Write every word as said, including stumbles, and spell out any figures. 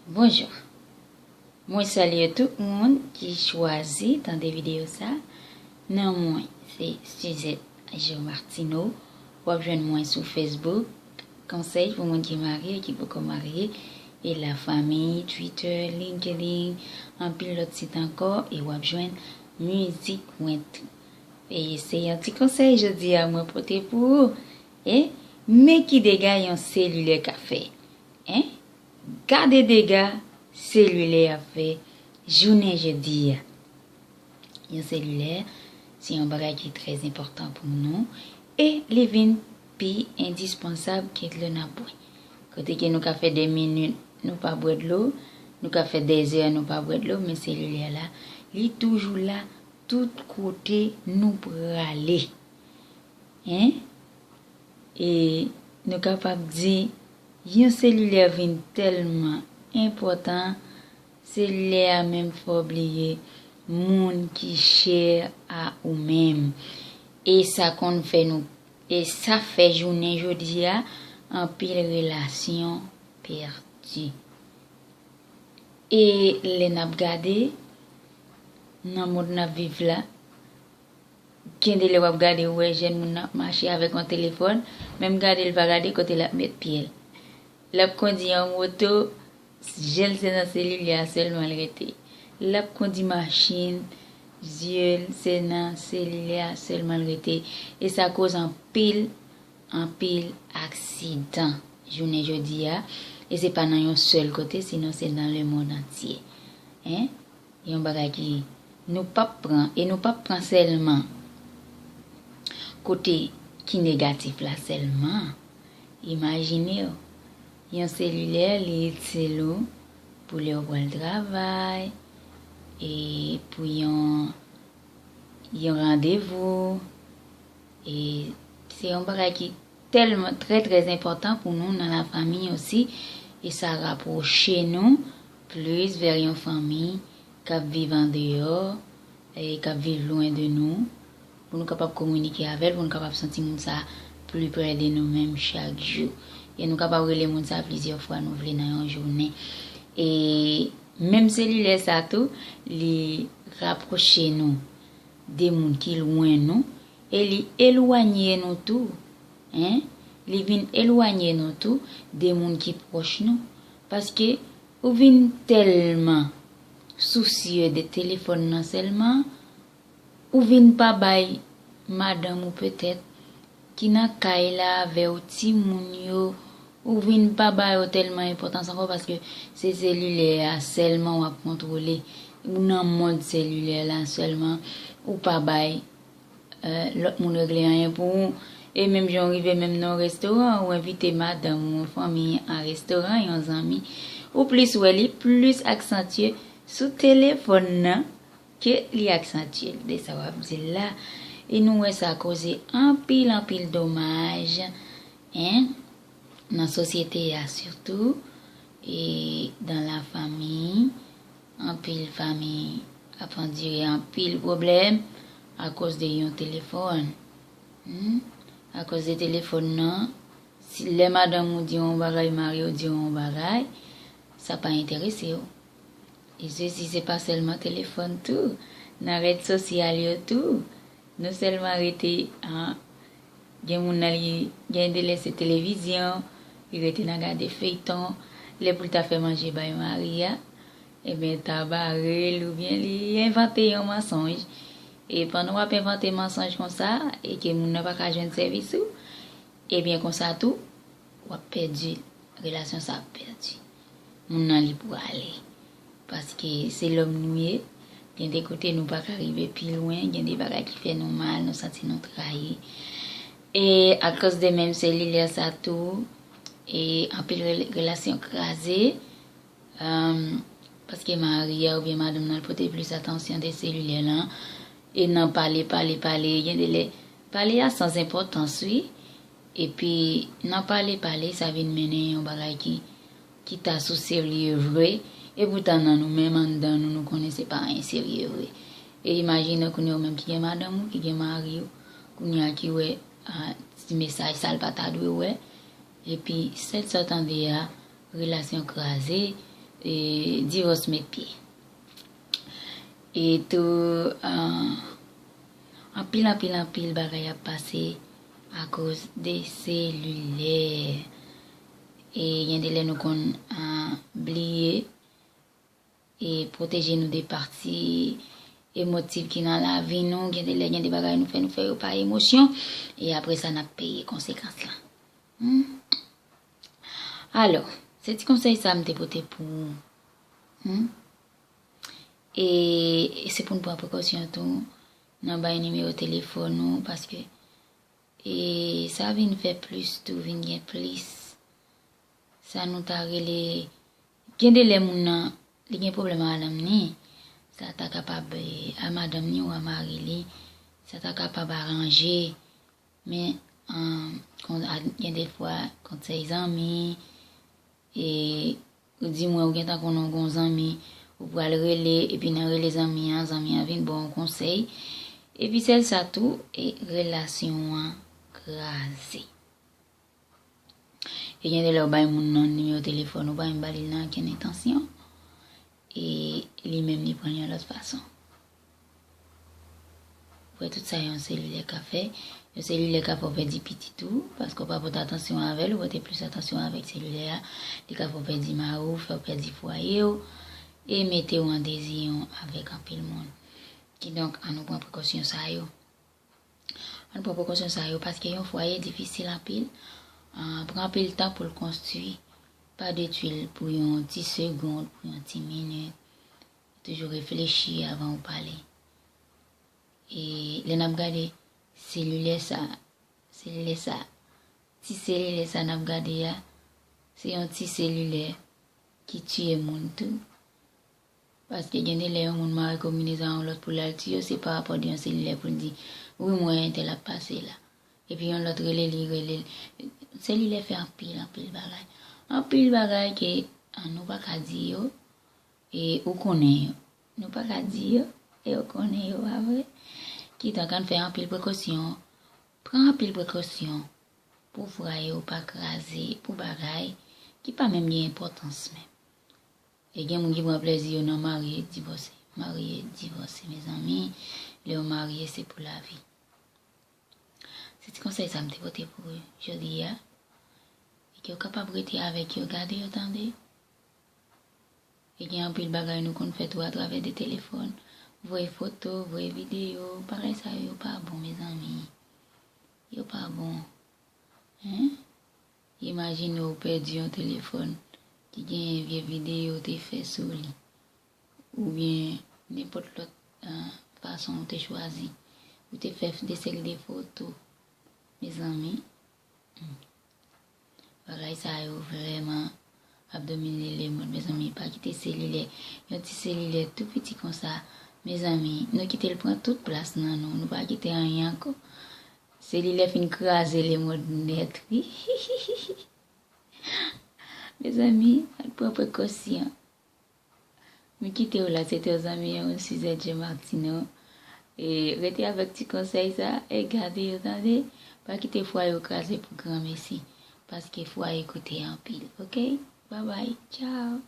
Bonjou. Mwen salye tout moun ki chwazi tande videyo sa. Non mwen se Suzette Jean Martineau. W ap jwenn mwen sou Facebook, konsèy pou moun ki marye, ki poko marye, e lafanmi, Twitter, LinkedIn, anpil lòt sit ankò, e w ap jwenn mizik mwen tou. E se yon ti konsèy jodi a mwen pote pou ou. E men ki dega yon selilè ka fè. En? Gade dega selilè a fè jounen jodi a. Yon selilè, se yon bagay ki trè enpòtan pou nou e li vin pi endispansab ke dlo n ap bwè. Kote ke nou ka fè de minit nou pa bwè dlo, nou ka fè de zè nou pa bwè dlo, men selilè la, li toujou la tout kote nou prale. En? E nou kapab di, yon selilè vin tèlman enpòtan, selilè a menm fè w bliye moun ki chè a ou menm. E sa konn fè nou, e sa fè jounen jodi a, anpil relasyon pèdi. E lè n ap gade, nan mond n ap viv la, gen de lè w ap gade, ou wè jèn moun nan ap mache avèk yon telefòn, menm gade l pa gade kote l ap met pye l. L ap kondi yon moto, je l se nan selilè a sèlman l rete. L ap kondi machin, je l se nan selilè a sèlman l rete. E sa koz anpil, anpil aksidan jounen jodi a. E se pa nan yon sèl kote, sinon se nan lemonn antye. En? Yon bagay ki nou p ap pran, e nou p ap pran sèlman kote ki negatif la sèlman. Imajine w, yon selilè li itil ou pou lè w pral travay, e pou yon, yon randevou, e se yon bagay ki tèlman, trè, trè enpòtan pou nou nan lafanmi osi, e sa rapwoche nou plis vè yon fanmi k ap viv andeyò, e k ap viv lwen de nou, pou nou kapab kominike avè l, pou nou kapab santi moun sa pli prè de nou menm chak jou. E nou kapab rele moun sa plizyè fwa nou vle nan yon jounen. E menm selilè sa tou, li rapwoche nou de moun ki lwen nou, e li elwanye nou tou. En? Li vin elwanye nou tou de moun ki pwòch nou. Paske ou vin tèlman sousye de telefòn nan sèlman, ou vin pa bay madanm ou petèt ki nan kay la avè w, timoun yo, ou vin pa ba yo tèlman enpòtans ankò paske se selilè a sèlman w ap kontwole. Ou nan mond selilè la sèlman, ou pa bay, eh, lòt moun regle anyen pou ou. E menm jan w rive menm nan yon restoran, ou envite madanm ou yon fanmi an restoran, yon zanmi, ou plis wè li plis aksantye sou telefòn nan ke li aksantye l de sa w ap di l la. E nou wè sa koze anpil, anpil domaj, en, nan sosyete a sitou, e dan lafanmi, anpil fanmi ap andire anpil pwoblèm akoz de yon telefòn. Hmm? Akoz de telefòn nan, si lè madanm ou di w yon bagay, mari w di w yon bagay, sa pa enterese w. E sesi se pa sèlman telefòn tou, nan rèd sosyal yo tou. Nou sèlman rete, an, gen moun nan li, gen de lè se televizyon, li rete nan gade feyton, lè pou l ta fè manje bay mari a, ebyen ta bare l oubyen li envante yon mansonj. E pandan w ap envante mansonj konsa, e ke moun nan pa ka jwenn sèvis ou, ebyen konsa tou, w ap pèdi, relasyon sa ap pèdi. Moun nan li prale. Paske se lòm nou ye, gen de kote nou pa ka rive pi lwen, gen de bagay ki fè nou mal, nou santi nou trayi. E akoz de menm selilè sa tou, e anpil rel-, relasyon kraze, Ahn, paske mari a oubyen madanm nan pote plis atansyon de selilè lan, e nan pale, pale, pale, gen de lè, pale a san enpòtans, wi. Epi, nan pale, pale, sa vin mennen yon bagay ki, ki ta sou serye vre, e poutan nan nou menm anndan nou, nou konnen se pa anyen serye vre. E imajine w kounye a ou menm ki gen madanm ou, ki gen mari w, kounye a ki wè, a, ti mesaj sa l pa ta dwe wè, epi sèl sa w tande a, relasyon kraze, e, divòs met pye. E tou, ah, anpil, anpil, anpil bagay ap pase akoz de selilè. E gen de lè nou konn, ah, bliye e pwoteje nou de pati emotif ki nan lavi nou. Gen de lè, gen de bagay nou fè, nou fè yo pa emosyon. E apre sa, n ap peye konsekans lan. Hmm? Alò, se ti konsèy sa m te pote pou ou. Hmm? E, e se pou n pran prekosyon tou nan bay nimewo telefòn nou, paske, e, sa vin fè plis tou, vin gen plis. Sa nou ta rele, gen de lè moun nan, li gen pwoblèm a madanm ni, sa ta kapab, e, a madanm ni ou a mari li, sa ta kapab aranje. Men, an, kon, a, gen de fwa, konsèy zanmi, e, ou di mwen ou gentan konnen w gon zanmi, ou pral rele, epi nan rele zanmi an, zanmi an vin ba w yon konsèy. Epi sèl sa tou, e relasyon an kraze. E gen de lè ou bay moun nan nimewo telefòn, ou pa menm ba li l nan okenn entansyon. E li menm li pran l yon lòt fason. Ou wè tout sa yon selilè ka fè. Yon selilè ka fè w pèdi pitit ou, paske w pa pote atansyon avè l, ou pote plis atansyon avèk selilè a. Li ka fè w pèdi mari w, fè w pèdi fwaye w, e mete w an deziyon avèk anpil moun. Kidonk, ann nou pran prekosyon sa yo. Ann pran prekosyon sa yo, paske yon fwaye difisil anpil. Ah, pran anpil tan pou l konstwi. Pa detwi l pou yon ti segond, pou yon ti minit. Toujou reflechi avan ou pale. E lè n ap gade selilè sa, selilè sa, ti selilè sa n ap gade a, se yon ti selilè ki tiye moun tou. Paske gen de lè yon moun mare konbinezon a yon lòt pou l al tiye w, se pa rapò de yon selilè pou l di, "Wi, m wè entèl ap pase la." Epi yon lòt rele li, rele l. Selilè fè anpil, anpil bagay. Anpil bagay ke, ah, nou pa ka di yo, e ou konnen yo. Nou pa ka di yo, e ou konnen yo, pa vre? Kidonk, ann fè anpil prekosyon. Pran anpil prekosyon pou fwaye w pa kraze pou bagay ki pa menm gen enpòtans menm. E gen moun ki pran plezi yo nan marye, divòse. Marye, divòse, mezanmi. Lè w marye, se pou lavi. Se ti konsèy sa m te pote pou ou jodi a. E ke w kapab rete avèk yo, gade yo, tande. E gen anpil bagay nou konn fè tou atravè de telefòn. Voye foto, voye videyo, bagay sa yo, yo pa bon, mezanmi. Yo pa bon. Hein? Imajine w pèdi yon telefòn ki genyen vye videyo w te fè sou li. Oubyen nenpòt lòt, ah, fason w te chwazi. Ou te fè de seri de foto. Mezanmi, hmm, bagay sa yo vrèman ap domine lemonn, mezanmi. Pa kite selilè, yon ti selilè tou piti konsa, mezanmi, nou kite l pran tout plas nan nou, nou pa kite anyen ankò. Selilè fin kraze lemonn nèt, wi. Mezanmi, ann pran prekosyon. M kite w la, se te zanmi an, Suzette Jean Martineau. E rete avèk ti konsèy sa, e gade yo, tande. Pa kite fwaye w kraze pou granmesi, paske fwaye koute anpil, oke? Babay, tchaw.